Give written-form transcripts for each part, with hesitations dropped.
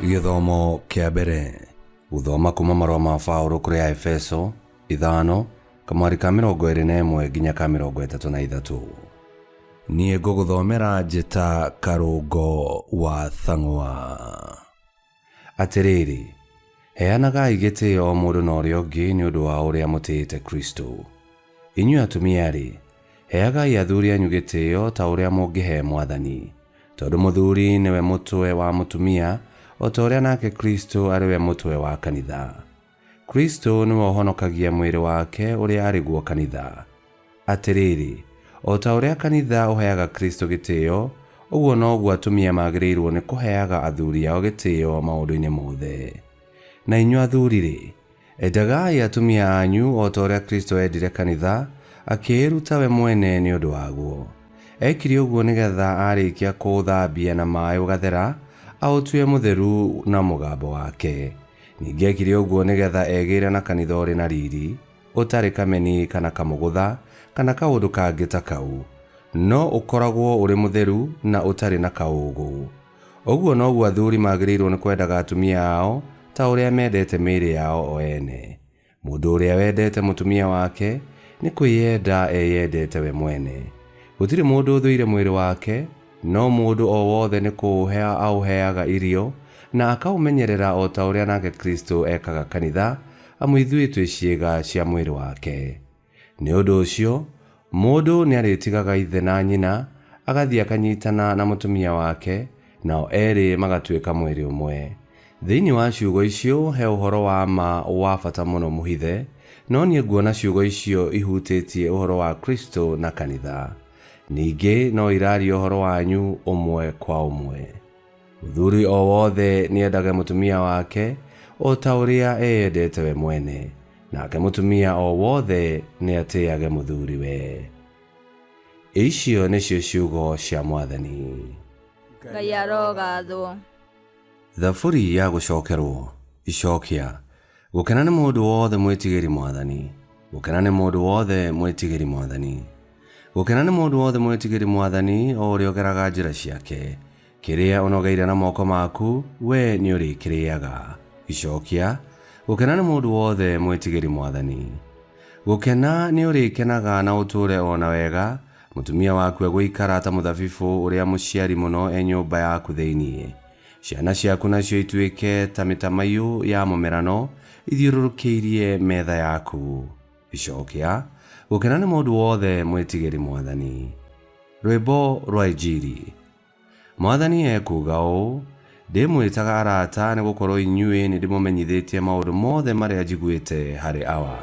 Gĩthomo kĩa mbere gũthoma kuma marũa ma Paũlũ kũrĩ Aefeso ithano kamwari ka 21 nginya ka 33. Niĩ ngũgũthomera njĩta Karũngo wa Thang'wa. Atĩrĩrĩ, heanagai gĩtĩo o mũndũ na ũrĩa ũngĩ nĩ ũndũ wa ũrĩa mũtĩĩte Kristũ. Inyuĩ atumia-rĩ, heagai athuri anyu gĩtĩo ta ũrĩa mũngĩhe Mwathani. Tondũ mũthuri nĩwe mũtwe wa mũtumia, o ta ũrĩa nake Kristũ arĩ we mũtwe wa kanitha. Kristũ nĩwe ũhonokagia mwĩrĩ wake ũrĩa arĩ guo kanitha. Atĩrĩrĩ, o ta ũrĩa kanitha ũheaga Kristũ gĩtĩo, ũguo noguo atumia magĩrĩirwo nĩ kũheaga athuri ao gĩtĩo maũndũ-inĩ mothe. Na inyuĩ athuri-rĩ, endagai atumia anyu o ta ũrĩa Kristũ eendire kanitha, akĩĩruta we mwene nĩ ũndũ waguo. Eekire ũguo nĩ getha aarĩkia kũũthambia na maĩ ũgathera, aũtue mũtheru na mũgambo wake. Ningĩ eekire ũguo nĩ getha egĩĩre na kanitha ũrĩ na riri, ũtarĩ kameni kana kamũgũtha, kana kaũndũ kangĩ ta kau, no ũkoragwo ũrĩ mũtheru na ũtarĩ na kaũũgũ. Ũguo noguo athuri magĩrĩirũo nĩ kwendaga atumia ao ta ũrĩa mendete mĩĩrĩ yao o ene. Mũndũ ũrĩa wendete mũtumia wake nĩ kwĩyenda eyendete we mwene. Gũtirĩ mũndũ ũthũire mwĩrĩ wake, no mũndũ o wothe nĩ kũũhe aũheaga irio na akaũmenyerera o ta ũrĩa nake Kristo ekaga kanitha, amu ithuĩ twĩ ciĩga cia mwĩrĩ wake. Nĩ ũndũ ũcio, mũndũ nĩarĩtigaga ithe na nyina, agathiĩ akanyitana na mũtumia wake, nao erĩ magatuĩka mwĩrĩ ũmwe. Thĩinĩ wa ciugo icio he ũhoro wa ma wa bata mũno mũhithe, no niĩ nguona ciugo icio ihutĩtie ũhoro wa Kristo na kanitha. Ningĩ no iraria ũhoro wanyu ũmwe kwa ũmwe. Mũthuri o wothe nĩendage mũtumia wake o ta ũrĩa eyendete we mwene, nake mũtumia o wothe nĩatĩage mũthuriwe. Icio nĩcio ciugo cia Mwathani. Ngai arogathwo. Thaburi ya gũcokerwo. Icokia. Gũkena nĩ mũndũ wothe mwĩtigĩri Mwathani. Gũkena nĩ mũndũ wothe mwĩtigĩri Mwathani. Gũkena nĩ mũndũ wothe mwĩtigĩri Mwathani, o ũrĩa ũgeraga njĩra ciake. Kĩrĩa ũnogeire na moko maku, we nĩũrĩkĩrĩaga. Icokia. Gũkena nĩ mũndũ wothe mwĩtigĩri Mwathani. Gũkena nĩũrĩkenaga na ũtũũre o na wega, mũtumia waku egũikara ta mũthabibũ ũrĩa mũciari mũno e nyũmba yaku thĩinĩ. Ciana ciaku nacio ituĩke ta mĩtamaiyũ ya mũmerano ithiũrũrũkĩirie metha yaku. Icokia. Gũkena nĩ mũndũ wothe mwĩtigĩri Mwathani. Rwĩmbo rwa Injiri. Mwathani ekuuga ũũ, Ndĩmwĩtaga arata, nĩ gũkorũo inyuĩ nĩndĩmũmenyithĩtie maũndũ mothe marĩa njiguĩte harĩ Awa.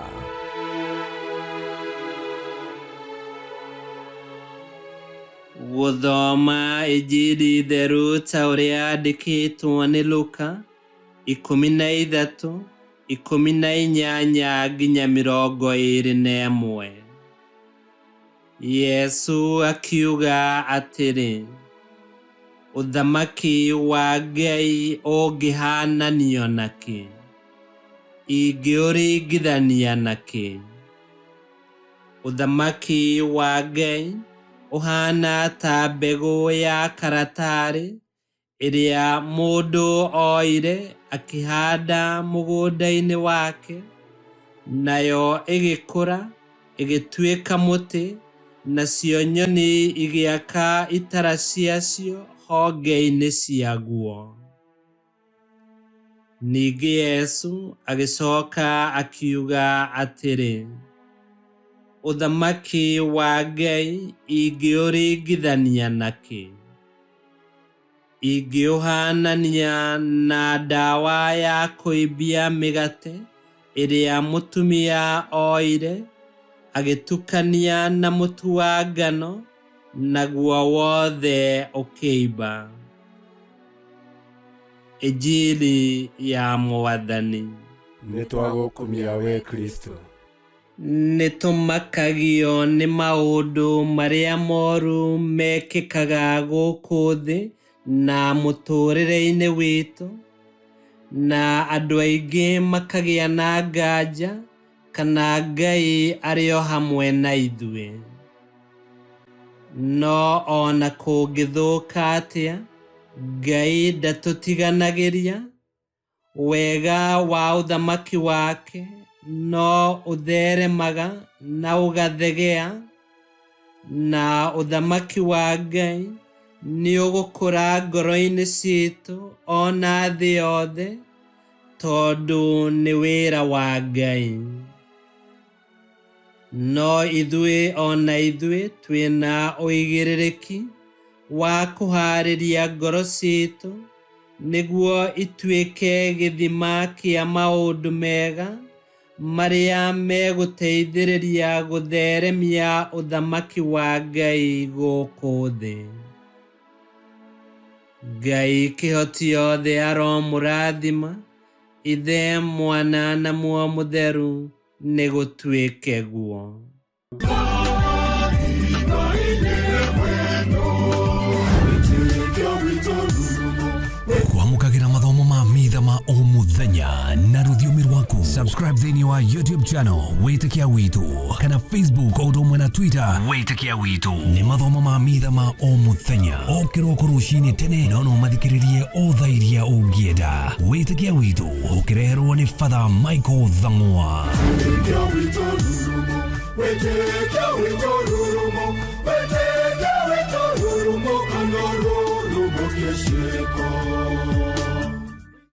Gũthoma Injiri theru ta ũrĩa yandĩkĩtwo nĩ Luka, 13, 18 nginya 21. Yesũ akiuga atĩrĩ, Ũthamaki wa Ngai ũngĩhaananio na kĩ? Ingĩũringithania na kĩ? Ũthamaki wa Ngai ũhaana ta mbegũ ya karatarĩ ĩrĩa mũndũ oire akĩhanda mũgũnda-inĩ wake, nayo ĩgĩkũra, ĩgĩtuĩka mũtĩ, nacio nyoni igĩaka itara ciacio honge-inĩ ciaguo. Ningĩ Yesũ agĩcoka akiuga atĩrĩ, Ũthamaki wa Ngai ingĩũringithania na kĩ? Ingĩũhaanania na ndawa ya kũimbia mĩgate ĩrĩa mũtumia oire agĩtukania na mũtu wa ngano, naguo wothe ũkĩimba. Injili ya Mwathani. Nĩtwagũkumia wee Kristũ. Nĩtũmakagio nĩ maũndũ marĩa moru mekĩkaga gũkũ thĩ na mũtũũrĩre-inĩ witũ, na andũ aingĩ makagĩa na nganja kana Ngai arĩ o hamwe na ithuĩ. No o na kũngĩthũka atĩa, Ngai ndatũtiganagĩria, wega wa ũthamaki wake no ũtheremaga na ũgathegea, na ũthamaki wa Ngai nĩ ũgũkũra ngoro-inĩ citũ ona thĩ yothe, tondũ nĩ wĩra wa Ngai. No ithuĩ ona ithuĩ twĩna ũigĩrĩrĩki wa kũhaarĩria ngoro citũ nĩguo ituĩke gĩthima kĩa maũndũ mega marĩa megũteithĩrĩria gũtheremia ũthamaki wa Ngai gũkũ thĩ. Ngai kĩhoti yothe aromũrathima, Ithe, Mwana na Muoyo Mũtheru, nĩgũtuĩke guo. Kwamũkagĩra mathomo ma mitha ma o mũthenya na rũthiomi rwaku. Subscribe thĩinĩ wa YouTube channel Wĩtĩkia Witũ kana Facebook o ũndũ ũmwe na Twitter Wĩtĩkia Witũ. Nĩ mathomo ma mitha ma o mũthenya o kĩroko rũcinĩ tene, no no mathikĩrĩrie o thaa iria ũngĩenda. Wĩtĩkia Witũ ũkĩreherwo nĩ Father Michael Thang'wa. Wĩtĩkia witũ rurumo, wĩtĩkia witũ rurumo, wĩtĩkia witũ rurumo, kana rurumo kĩciĩko.